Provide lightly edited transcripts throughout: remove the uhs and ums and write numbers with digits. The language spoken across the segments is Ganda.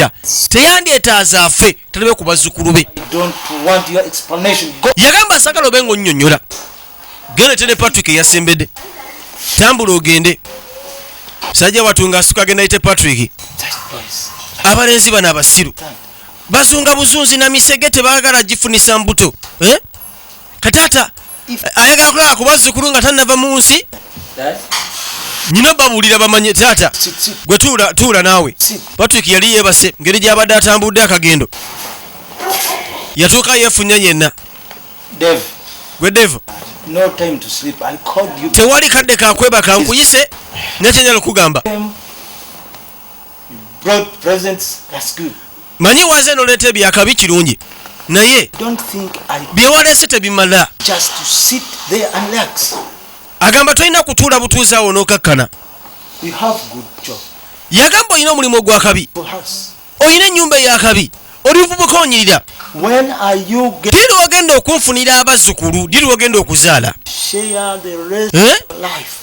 Okumutta teyandyetaaza afe talabe ku bazzukulu be. I don't want your explanation. Go. Yagamba, sagala obe ng'onnyonnyola, genda tere Patrick eyasembedde, tambula ogende. Sajja watu ng'asuka agenda yite Patrick. Boys. Abalenzi bano abasiru bazunga buzunzi na misege, tebaagala gifunisa mbuto, eh? Kataata ayagala kulaba ku bazzukulu nga tannava mu nsi. Dad? Nyina babuulira bamanye taata. Sit, sit. Gwe tuula, tuula naawe. Sit. Patrick yali yeebase ngeri gy'abadde atambudde akagendo, yatuuka yeefunya yenna. Dave, Gwe Dave. no time to sleep. I called you. Tewali kadde kakwebaka, nkuyise nekyenjala okugamba. Came. You brought presents. That's good. Manyi waze noleeta ebyakabi, kirungi, naye Don't think I byewaleese tebimala. just to sit there and relax. Agamba tolina kutuula butuuzi awo n'okakkana. You have good job Yagamba olina omulimu ogwakabi, for us. olina ennyumba eyakabi, oli muvubuka onyirira. When are you get Diri wagenda okunfunira abazzukulu? Diri wagenda okuzaala? share the rest Eh? of life?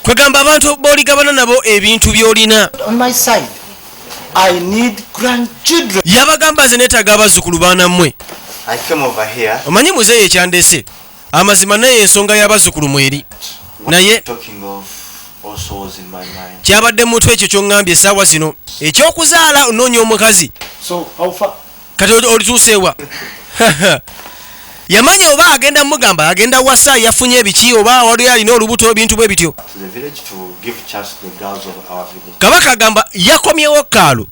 Kwegamba abantu b'oligabana nabo ebintu by'olina. On my side, I need grandchildren. Yabagamba, nze neetaaga abazzukulu, baanammwe. I came over here Omanyi muzeeyi ekyandese amazima, naye ensonga y'abazzukulu mweri, naye talking of also was in my mind. Kyabadde mutwe ekyo kyoŋŋambye essaawa zino ekyokuzaala, onoonya omukazi. So how far? Kati olituuseewa? Yamanya oba agenda mugamba agenda wasa, yafunye ebiki, oba waliyo alina olubuto, ebintu bwe bityo. To the village to give chance to the girls of our village. Kabaka agamba yakomyewo kaalo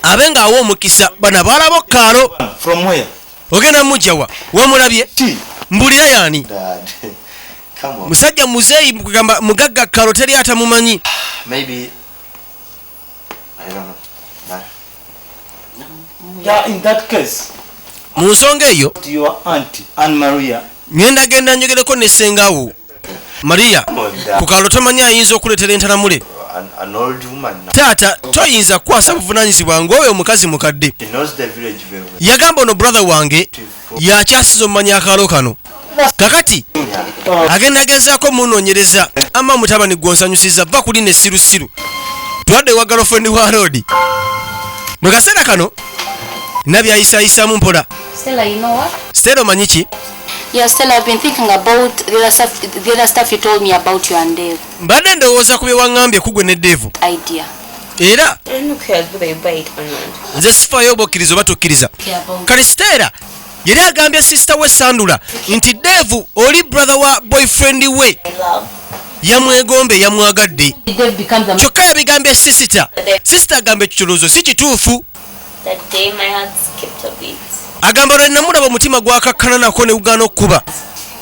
abe ng'awa omukisa bano abawala kaalo. From where? Ogenda mujjawa? Wamulabye? Tea. Mbulira yaani. Dad, come on. Musajja muzeeyi kugamba mugagga kaalo teri atamumanyi. Maybe I don't know. But Yeah, in that case, Mu nsonga eyo, to your auntie Anne Maria. ŋŋenda genda njogereko ne ssengawo Mariya ku kaalo, tomanyi ayinza okuleetera entalamule. an old woman now. Taata, toyinza kukwasa buvunaanyizibwa ng'oyo omukazi mukadde. She knows the village very well. Yagamba ono brother wange yakyasiza omumanya akaalo kano, kakati agenda gezaako munoonyereza. Ama mutabani gwonsanyusiza, va kuli ne sirusiru twadde wa girlfriend wa roodi mu kaseera kano nabyayisaayisamu mpola. Stella, you know what? Stella, omanyi ki? Yeah, Stella, I've been thinking about the other stuff you told me about you and Dave. Mbadde ndowooza ku bye waŋŋambye ku gwe ne Dave. Idea. Era I don't care whether you buy it or not. nze sifaayo oba okkiriza oba tokkiriza. Care about. Kale Stella yali agambye sister we Sandula nti Dave oli brother wa boyfriend we. I love. Yamwegombe, yamwagadde. Dave becomes a Kyokka yabigambye sister, sister agamba ekituloozo si kituufu. That day my heart skipped a beat. Agamba lwe namulaba omutima gwakakkana nako ne gugaana okkuba.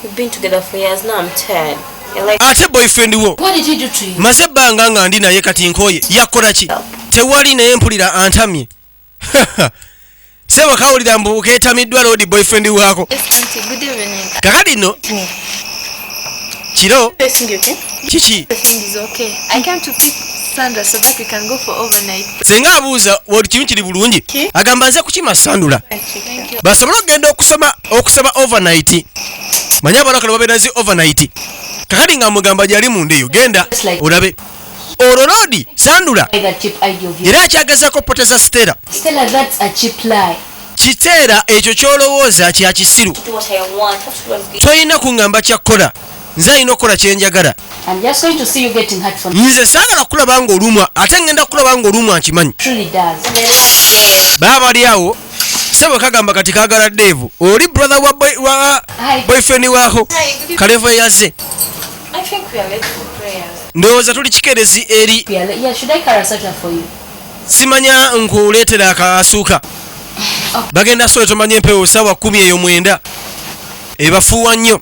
We've been together for years now. I'm tired. I like Ate boyfriend wo? What did he do to you? Maze ebbanga nga ndi naye, kati nkooye. Yakola ki? Tewali, naye mpulira antamye. Sebo kawulira mbu keetamiddwa loodi boyfriend waako. Yes, Auntie. Good evening. Kakati nno kiro. Everything okay? Kiki? Everything is okay. I came to pick Sandra so that we can go for overnight. Senga abuuza woli kimu kiri bulungi. Agamba nze kukima Sandula Thank you. basobole okugenda okusoma okusaba overnight. Manye abalokale babeera zi overnight. Kakati nga mugamba gyali munda eyo, genda olabe olwo loodi Sandula. Buy that cheap idea of yours. Era akyagezako poteza Stella. Stella, that's a cheap lie. Kiteera ekyo kyolowooza kya kisiru. To do what I want. Have to do what's good. Tolina kuŋŋamba kyakkola, nze alina okukola kyenjagala. I'm just going to see you getting hurt from Nze saagala kulaba ng'olumwa, ate ngenda kulaba ng'olumwa nkimanyi. Truly does. And I love Dave. Baba bali awo, sebo kagamba kati kagala Dave oli brother wa, boy, wa Hi. boyfriend waako. Kalevo yazze. I think we are late for prayers. Ndowooza tuli kikerezi eri. Yeah, should I carry a sweater for you? Simanya nkuleetera akasuuka, bagenda sole, tomanya empewo saawa 10 eyo 9 ebafuuwa nnyo.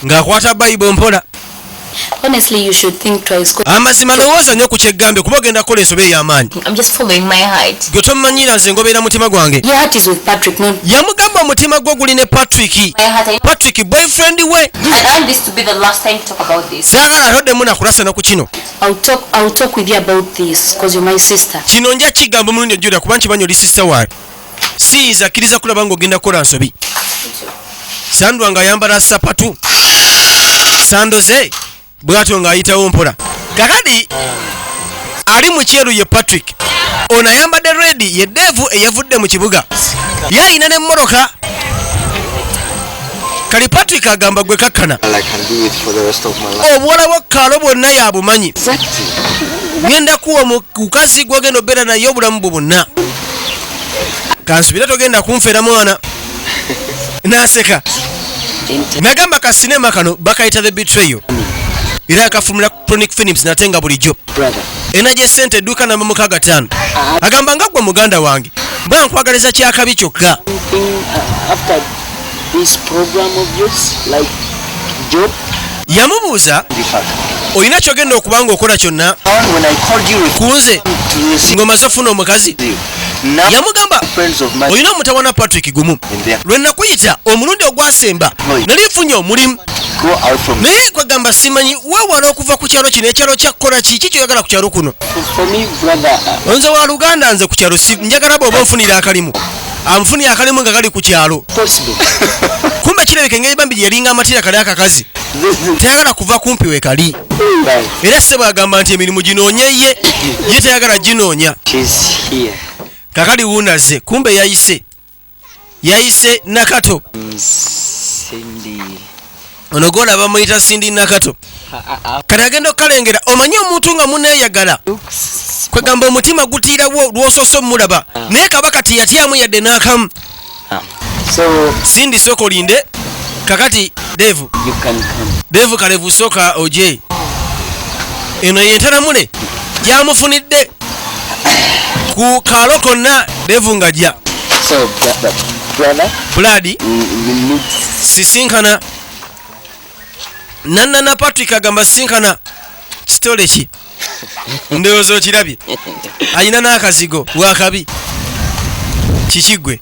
Ng'akwata Bayibo mpola. Honestly, you should think twice. 'Cause Amazima lowooza nnyo ku kyeggambye, kuba ogenda kukola ensobi ey'amaanyi. I'm just following my heart. Gwe tomanyira, nze ngobeera mutima gwange. Your heart is with Patrick, not Yamugamba omutima gwo guli ne Patrick. My heart. I, Patrick boyfriend we. I want this to be the last time to talk about this. Saagala atoddemu nakulasana ku kino. I'll talk with you about this because you're my sister. Kino nja kigamba omulundi ojjulira, kuba nkimanyi oli sister wange, siyinza kkiriza kulaba ng'ogenda kukola nsobi. Sandwa ng'ayambala sapatu sando ze bw'atyo ng'ayitawo mpola. Kakati Ali mu kyeru ye Patrick, ono ayambadde red ye Dave eyavudde mu kibuga, ye alina n'emmotoka. Kali Patrick agamba, gwe kakkana. Well, I can do it for the rest of my life. Obuwala bwokkaalo bwonna yabumanyi. Exactly. Ngenda kuwa omukazi gwogenda obeera naye obulamu bwo bwonna. Kansubire togenda kunfeera mwana. Naseka nagamba ka sinema kano bakayita The Betrayal, era akafulumira Chronic Films. Nate nga bulijjo Brother. Energy Center, edduuka namba 65. Agamba nga gwe muganda wange mba nkwagaliza kyakabi kyokka. Thing after this program of yours, like job. Yamubuuza, olina kyogenda okuba nga okola kyonna When I called you ku nze to receive ng'omaze ofuna omukazi? you. Now, Yamugamba, friends of mine olina omutawana Patrick gumu. in there Lwe nakuyita omulundi ogwasemba nali nfunye omulimu, go out from naye kwegamba simanyi weewala okuva ku kyalo kino. Ekyalo kyakkola ki? Kyoyagala ku kyalo kuno? For me, brother, Nze wa luganda, nze ku kyalo si njagala bw'oba onfunira akalimu, anfunira akalimu nga kali ku kyalo. Possible. Kumbe kirabika engeri bambi gye yalinga amatira kali akakazi tayagala kuva kumpi we kali. Right. Era ssebo agamba nti emirimu ginoonye ye, ye tayagala ginoonya. She's here. Kakali wuunaze, kumbe yayise yayise Nakato. Cindy. Ono gwolaba muyita Cindy Nakato. Kati agenda okukalengera, omanyi omuntu nga muneeyagala, Looks. kwegamba omutima gutiirawo lw'osoose omulaba, naye kabaka teyatyamu yadde n'akamu. So Cindy, sooka olinde. Kakati Dave, you can come. Dave Kalevu, sooka oje. Eno yentalamule gyamufunidde ku kaalo konna. Dave ng'ajja. So, brother, Brad, we need sisinkana Nanana. Patrick agamba sisinkana kitole ki, ndowooza okirabye, alina n'akazigo wakabi. Kiki gwe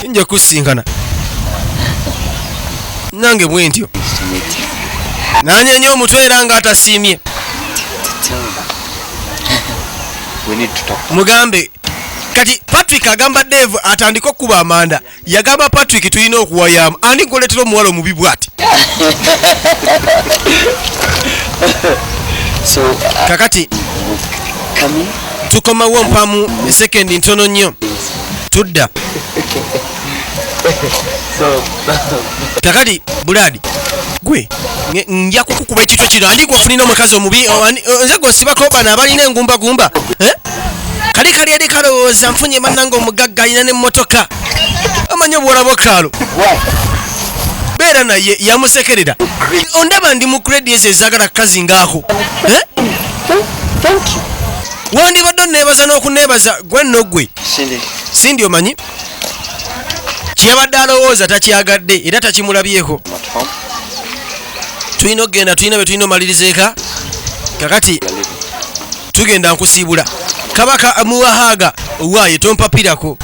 nja kusinkana nange bwe ntyo nanyenya omutwe era ng'atasiimye. Tell me. We need to talk. Mugambe. Kati Patrick agamba Dave atandike okukuba amanda. Yagamba Patrick, tulina okuwayaamu ani gwoletera omuwala omubi bw'ati? So, Kakati coming. tukomawo mpamu esekendi ntono nnyo, tudda. So, Kakati Brad, gwe nja kukukuba ekitwe kino. Ani gwofunina omukazi omubi? Nze gwosibako bano abalina engumbagumba, eh? Kali kali eri kalowooza nfunye bannange omugagga alina n'emmotoka. Omanyi obuwala bwokaalo. Why? Beera naye yamusekerera. Ondaba ndi mu grade ezo ezaagala kukazi ngaako, Eh? Thank you. Wandibadde oneebaza n'okuneebaza gwe nno gwe. Cindy, Cindy, omanyi kyeyabadde alowooza takyagadde era takimulabyeko. I'm at home. Tulina okugenda, tulina bye tulina omaliriza eka. Kakati We are leaving. tugenda nkusiibula. Kabaka muwahaaga owaaye tompapirako,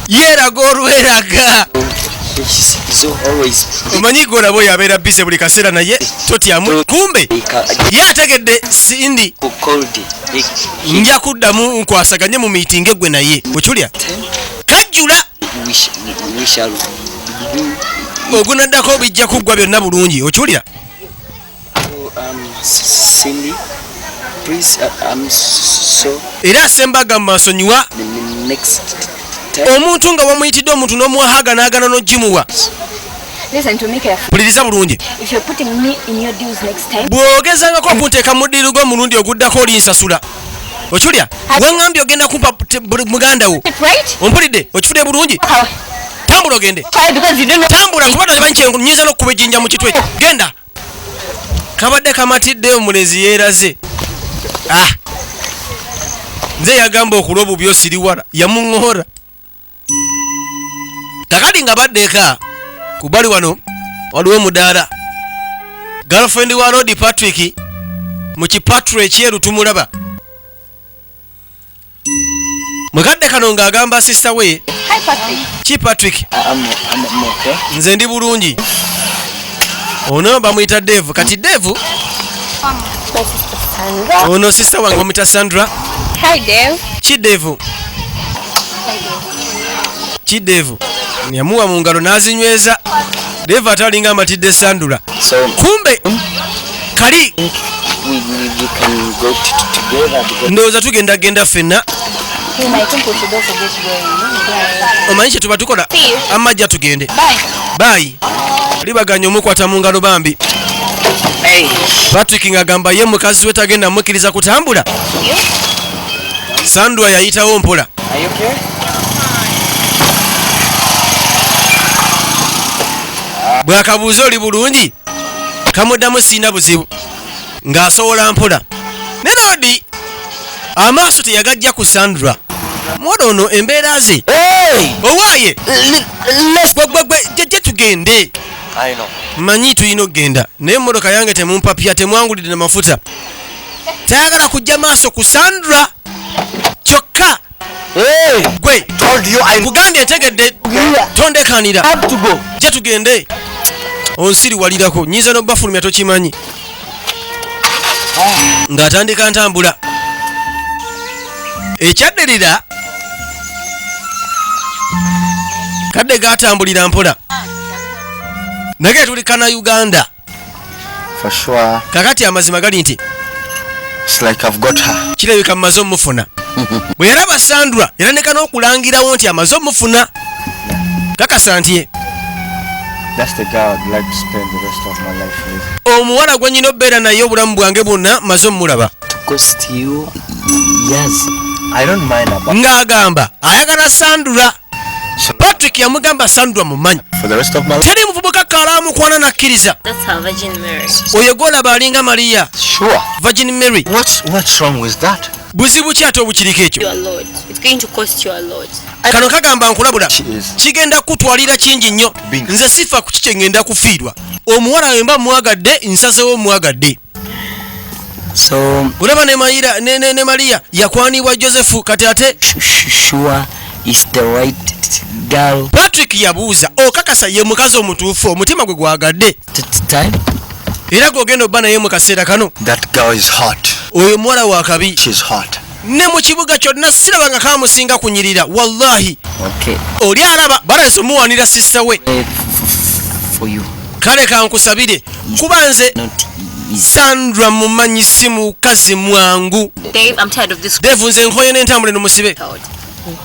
yeeraga olweraga. He's always Omanyi gwolaba oyo abeera busy buli kaseera, naye totyamu. Kumbe ye ategedde Cindy. called. He, Nja kuddamu nkwasaganye mu miitingi gwe naye okyulya kajjula. We shall do. Ogunaddako bijja kuggwa byonna bulungi, okyulya. Cindy, please, I'm so Era asembaga mu masonyiwa. the next time. Omuntu nga wamuyitidde omuntu n'omuwahaga n'agana n'ogimuwa. Listen to me carefully. Puliriza bulungi. If you're putting me in your deals next time, Bw'ogezangako okunteeka mu ddiiru gw'omulundi oguddako olinsasula, okyulya. Waŋŋambye ogenda kumpa buli muganda wo. it right? Ompulidde? Okifudde bulungi? How? Tambula ogende. Try because you don't know. Tambula kuba takimanyi kyenyinza n'okukuba ejjinja mu kitwe. Genda. Kabadde kamatidde omulenzi yeeraze. Ah, nze yagamba okulwa obubi osiriwala yamuŋŋoora. Kakati nga badde eka ku bali wano waliwo omudaala girlfriend wa Lord Patrick mu kipatro ekyeru tumulaba mukadde kano ng'agamba sister we. Hi, Patrick. Ki Patrick? I'm okay. Nze ndi bulungi. Ono bamuyita Dave. Kati Dave, My sister Sandra. ono sister wange bamuyita Sandra. Hi, Dave. Ki Dave, ki Dave yamuwa mu ngalo n'azinyweza. Dave ate alinga amatidde Sandra. So Kumbe kali we can go together because Ndowooza tugenda genda ffenna. I think we should also get going. Omanyi kye tuba tukola, amajja tugende. Bye. Bye. Libaganya omukwata mu ngalo bambi. Patrick ng'agamba ye mukazi we tagenda mukkiriza kutambula. Sandra yayitawo mpola. Are you okay? Bw'akabuuza oli bulungi, kamuddamu siina buzibu, ng'asowola mpola. Ne lodi amaaso teyagajja ku Sandra. Muwala ono embeera ze. Hey! Owaaye. Let's Gwe jejje tugende. I know. Manyi tulina okugenda, naye emmotoka yange temumpapya, temwangulidde na mafuta. Tayagala kujja maaso ku Sandra kyokka. Hey! Gwe. Told you I Nkugambye ntegedde, tondekanira. Have to go. Jja tugende, onsiriwalirako nyinza n'obafulumya tokimanyi. Ng'atandika ntambula ekyaddirira kadde gatambulira mpola nage tuli kana Uganda. For sure. Kakati amazima gali nti It's like I've got her. Kirabika mmaze omufuna. Bwe yalaba Sandra yatandika n'okulangirawo nti amaze omufuna, kakasa nti ye That's the girl I'd like to spend the rest of my life with. Omuwala gwe nyina obbeera naye obulamu bwange bwonna maze omulaba. To cost you years. I don't mind about Ng'agamba ayagala Sandra. Patrick yamugamba Sandra mumanyi. For the rest of my life. Teri muvubuka kala amukwana nakkiriza. That's her Virgin Mary. Oyo gwolaba alinga Mariya. Sure. Virgin Mary. What's wrong with that? Buzibu ki ate obukiriko ekyo? You a lot. It's going to cost you a lot. Kano kagamba nkulabula, She is. kigenda kutwalira kingi nnyo. Bingo. Nze sifa ku kikye ngenda kufiirwa. Omuwala we mba mwagadde, nsazewo mwagadde. So Olaba ne Mayira ne Mariya yakwanibwa Joseph, kati ate sure is the right girl Patrick yabuuza, okakasa ye mukazi omutuufu omutima gwe gwagadde time? Era gwogenda obba naye mu kaseera kano? That girl is hot. Oyo muwala wa kabi. She's hot. Ne mu kibuga kyonna siraba nga kamusinga kunyirira wallahi. Okay. Oli alaba balayise omuwanira sister we. Pray for you. Kale kankusabire kuba nze Not easy. Sandra mumanyi si mukazi mwangu. Dave, I'm tired of this Dave, nze nkoye n'entambula eno, musibe. crowd.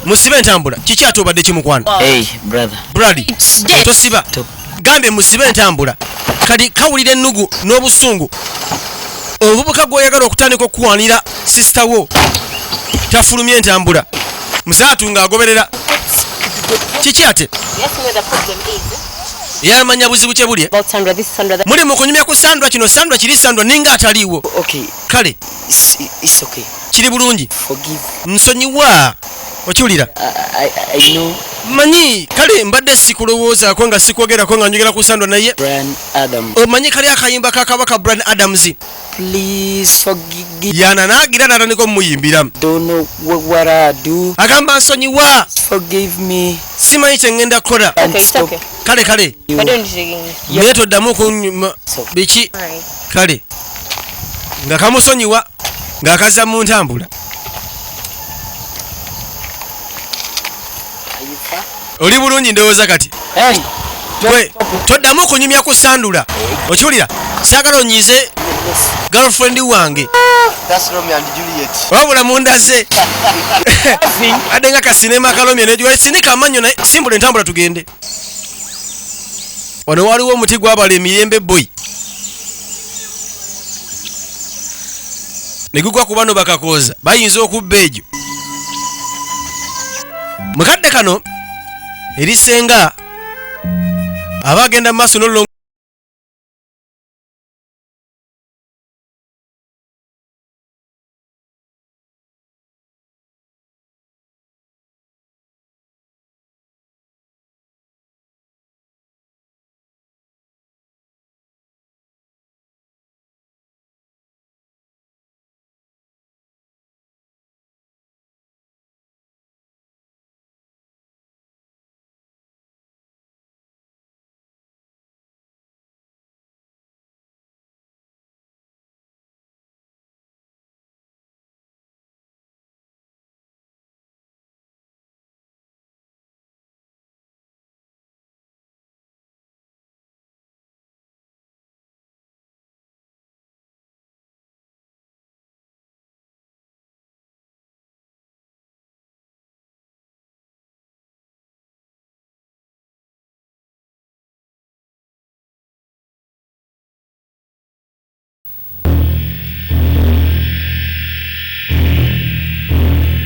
Musibe entambula. Kiki ate obadde kimukwano? Hey, brother. Brad. Dave. Tosiba. Stop. Gambe musibe entambula. Kati kawulira ennugu n'obusungu, omuvubuka gw'oyagala okutandika okuwanira sister wo tafulumya entambula, musaatu ng'agoberera. Kiki ate? You ask me what the problem is. Yamanya buzibu kye buli. About Sandra, this Sandra, that. Muli mu kunyumya ku Sandra kino, Sandra kiri, Sandra ninga ataliiwo. Okay, Kale. it's okay. Kiri bulungi. Forgive. Nsonyiwa, okiwulira? I know Manyi kale mbadde sikulowoozaako nga sikwogerako nga njogera ku Sandra, naye Brian Adam. omanyi kali akayimba ka kabaka Brian Adams. Please forgive. Yana naagira n'atandika omumuyimbiramu. Don't know what I do. Agamba nsonyiwa. Forgive me. Simanyi kye ŋŋenda kukola. And Okay, it's stop okay. Kale kale. you. But don't do it again. Naye toddamu kunyuma So, biki. Alright. Kale nga kamusonyiwa ng'akazza mu ntambula. are you fine? Oli bulungi ndowooza kati. Hey, Gwe toddamu kunyumya ku Sandra, okiwulira? Saagala onyiize girlfriend wange. That's Romeo and Juliet. Wabula mundaze adde nga kasinema kalomye nejuwa sinika amannyo, naye simbula entambula tugende. Wano waliwo omuti gwabala emirembe boyi ne gugwa ku bano bakakooza bayinza okubba egyo. Mukadde kano erisenga aba agenda mu maaso n'olulongo.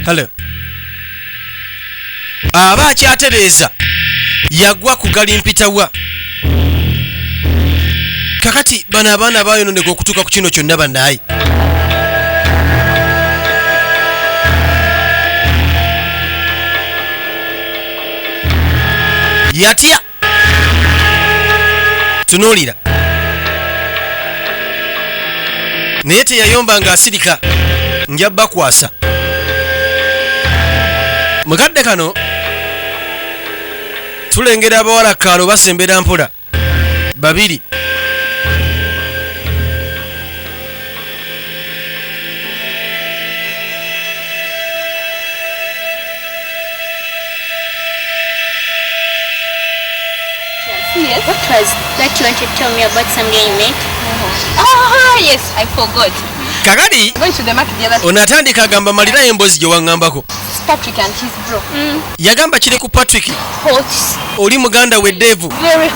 Hello. Aba akyatereeza yagwa ku galimpitawa. Kakati bano abaana bayononeka okutuuka ku kino kyonna bannaye. Yatya tunuulira naye teyayomba ng'asirika, nja bakwasa mukadde kano. Tulengera abawala kaalo basembera mpola babiri. Yes. What was that you wanted to tell me about some guy you met? Oh, yes, I forgot. Kakati Going to the market the other ono atandika agamba, malirayo emboozi gye waŋŋambako. It's Patrick and his bro. Yagamba kiri ku Patrick. Hot. Oli muganda we Devu. Very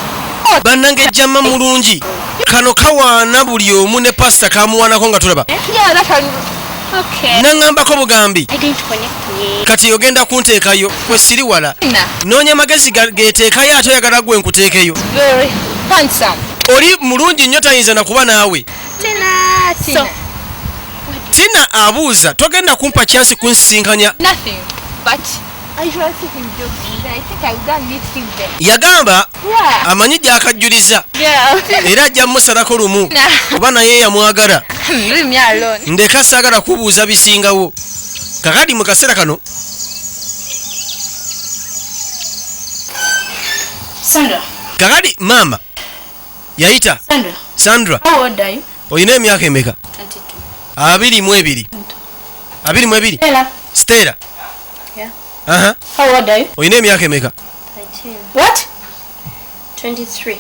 hot. Bannange ejjama mulungi, kano kawaana buli omu, ne pasita kamuwaanako nga tulaba. Yeah, that one. Okay. Naŋŋambako bugambi. Are you going to connect me? Kati ogenda kunteekayo kwe siri wala. Nah. Noonya magezi geteekayo ate oyagala gwe nkuteekeyo. Very handsome. Oli mulungi nnyo, tayinza na kuba naawe. Tina, Tina. So- Tina abuuza, togenda kumpa chance kunsisinkanya? Nothing. But I usually see him jogging. Then I think I'll go and meet him there. Yagamba Yeah. amanyi gyakajjuliza Yeah. era ajja mmusalako lumu oba naye yamwagala. Leave me alone. Ndeka, saagala kubuuza bisingawo. Kakati mu kaseera kano Sandra. Kakati maama yayita. Sandra. Sandra. How old are you? Olina emyaka emeka? 22. 22, 22. Stella. Stella. Yeah. Aha. How old are you? Olina emyaka emeka? 13. What? 23.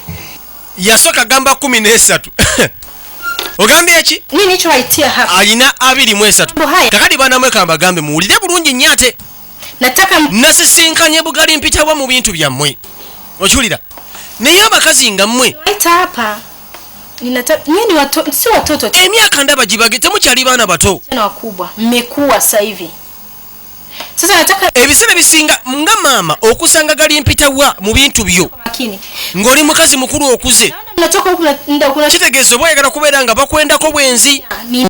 Yasooka gamba 13. Ogambye eki? Nini hicho waitia hapa? Alina 23. Mambo haya. Kakati baana mbagambe muwulire bulungi nnyo ate. Nataka Nasisinkanye bugali mpitawa mu bintu byammwe, okiwulira? Naye abakazi nga mmwe waita hapa. Ninataka nyinyi watoto, si watoto emyaka ndaba gibage, temukyali baana bato. tena wakubwa. Mmekuwa sasa hivi. Sasa nataka Ebiseera bisinga nga maama okusanga gali mpitawa mu bintu byo makini. ng'oli mukazi mukulu okuze, Mnatoka huku mnaenda kuna kitegeeza oba oyagala kubeera nga bakwendako bwenzi. ni